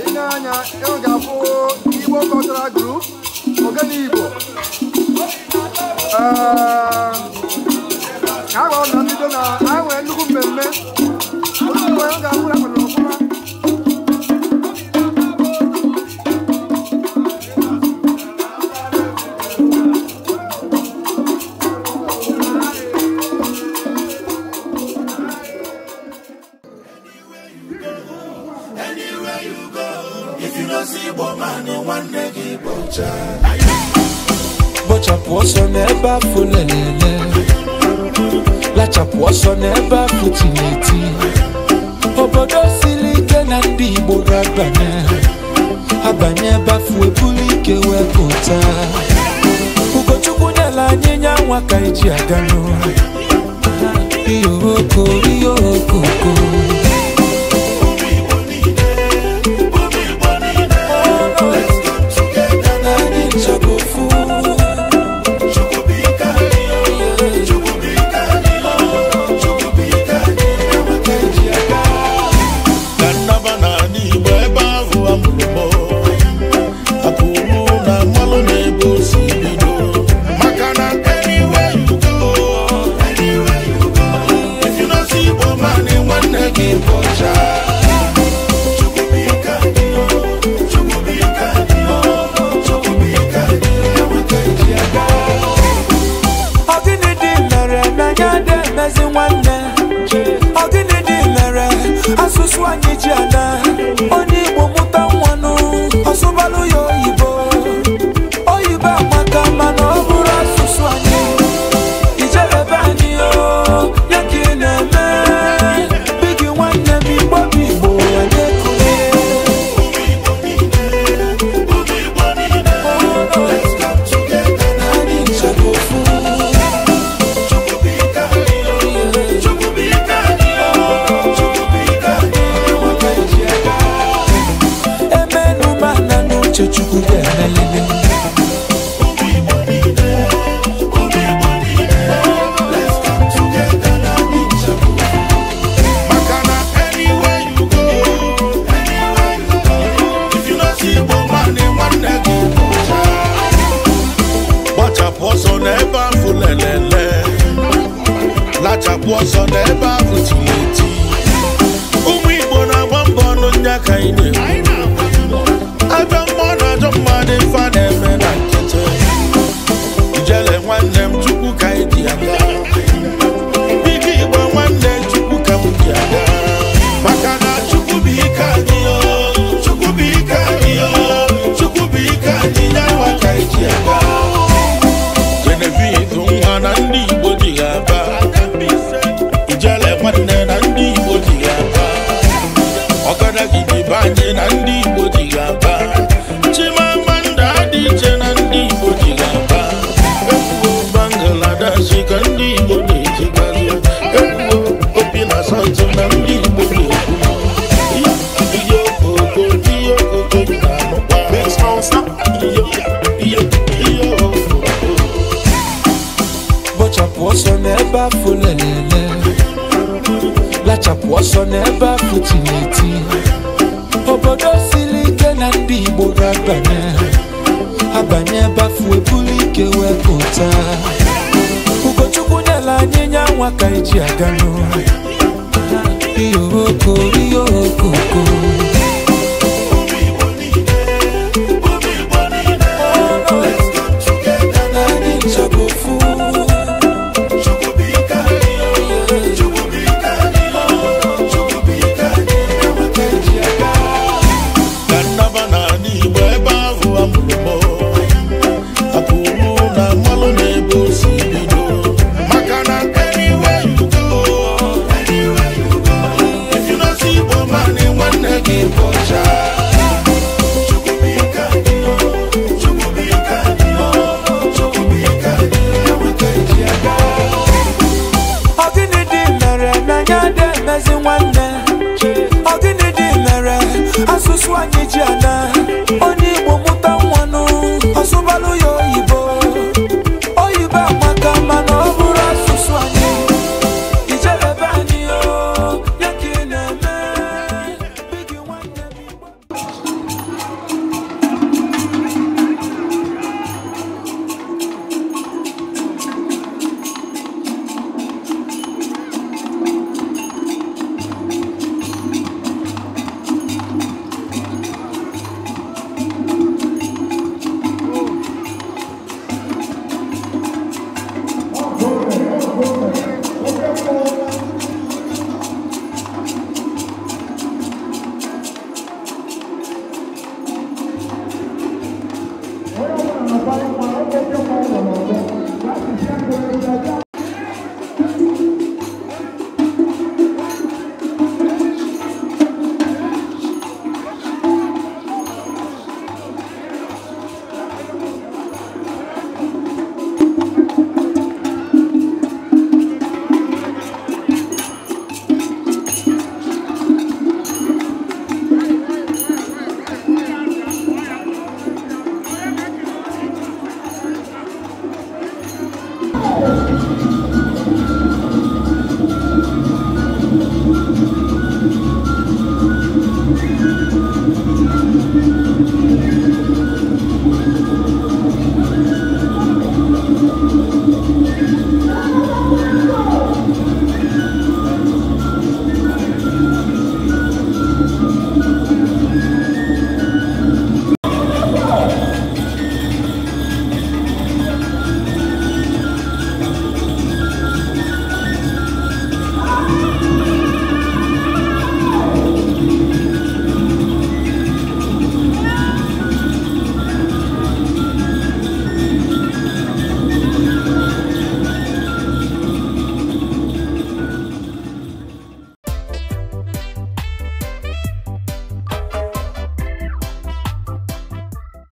Ị na-anya ịhụ ga-afụ Igbo Cultural Group Ogene Igbo. Ka a gwara m na mbido na anyị nwere nnukwu mmemme ozugbo ọ ga-abụ na kwadoro ọfụma. Anywhere you go, if you don't see Igbo man, nwanne gị bọcha. Bọchapụ ọsọ n'ebe afọ lelele, lachapụ ọsọ n'ebe afọ tineti. Obodo siri ike na ndị Igbo ga-abanye, abanye ebe afọ ebulu ike wee pụta. Ugochukwu nyere anyị nya nwa ka iji aga n'ụlọ. Iyo oko, iyo okoko. Ụmụ Igbo niile, ụmụ Igbo niile, let's come together Na anyị nchọrọ ofu. Chukwu bụ ike anyị, Chukwu bụ ike anyị, Chukwu bụ ike anyị, Enweta eji aga. Ka nnaba n'ala Igbo ebe ahụ amụrụ m, akụrụ na mmalụ na-ebe o si bido. Maka na anywhere you go, anywhere you go, if you no see Igbo man, nwanne gị bọcha. Chukwu bụ ike anyị, Chukwu bụ ike anyị, Chukwu bụ ike anyị, Enweta eji aga. Ọ gịnị dị mere na anyị adị emezi nwanne? Ọ gịnị dị mere asụsụ anyị ji ana? Onye Igbo mụta nwanụ, ọ sụbalụ ya oyibo. Oyibo amaka mana ọ bụrụ asụsụ anyị. Ijerebe anyị o, ya ka ị na-eme. Bigi nwanne m, Igbo bụ Igbo, anyị ekulie. Ụmụ Igbo niile, ụmụ Igbo niile, let's come together. Na anyị nchọrọ ofu. Chukwu bụ ike anyị, Chukwu bụ ike anyị, Chukwu bụ ike anyị, Enweta eji aga. Emenu mana n'uche Chukwu ga-emelili. Ụmụ Igbo niile, ụmụ Igbo niile, let's come together na anyị nchọrọ ofu. Maka na anywhere you go, anywhere you go, if you no see Igbo man, nwanne gị bọcha. Gbachapụ ọsọ n'ebe ahụ lelele, lachapụ ọsọ n'ebe ahụ tiri eti. Ụmụ Igbo na-agba mbọ ọnụ nya ka anyị na-ekwu. Ajọ mmụọ na ajọ mmadụ ife a na-eme na nkịtị. Ijele nwanne m, Chukwu ka anyị ji aga. Biko Igbo nwanne, Chukwu ka m ji aga. Maka na Chukwu bụ ike anyị o, Chukwu bụ ike anyị o, Chukwu bụ ike anyị, ya nwa ka anyị ji aga. Genevieve nwa na ndị Igbo ji ya aba. Ijele nwanne na ndị Igbo ji ya aba. Ọkadagide be anyị na ndị Igbo ji ya aba. Chimamanda Adichie na ndị Igbo ji ya aba. Ekwuo Bangladesh ka ndị Igbo na-ejikazi. Ekwuo Obi na South na ndị Igbo na-ekwu. Ihe okoko, ihe okoko na-anụkwa. Iyo, iyo, iyo okoko. Bọchapụ ọsọ n'ebe afọ lelele, lachapụ ọsọ n'ebe afọ tineti. Obodo siri ike na ndị Igbo ga-abanye, abanye ebe afọ ebulu ike wee pụta. Ugochukwu nyere anyị nya nwa ka iji aga n'ụlọ. Iyo oko, iyo okoko. Ụmụ Igbo niile, ụmụ Igbo niile, let's come together. Na anyị nchọrọ ofu. Chukwu bụ ike anyị, Chukwu bụ ike anyị, Chukwu bụ ike anyị, Enweta eji aga. Ka nnaba n'ala Igbo ebe ahụ amụrụ m, akụrụ na mmalụ na-ebe o si bido. Maka na anywhere you go, anywhere you go, if you no see Igbo man, nwanne gị bọcha. Chukwu bụ ike anyị, Chukwu bụ ike anyị, Chukwu bụ ike anyị, Enweta eji aga. Ọ gịnị dị mere na anyị adị emezi nwanne? Ọ gịnị dị mere asụsụ anyị ji ana?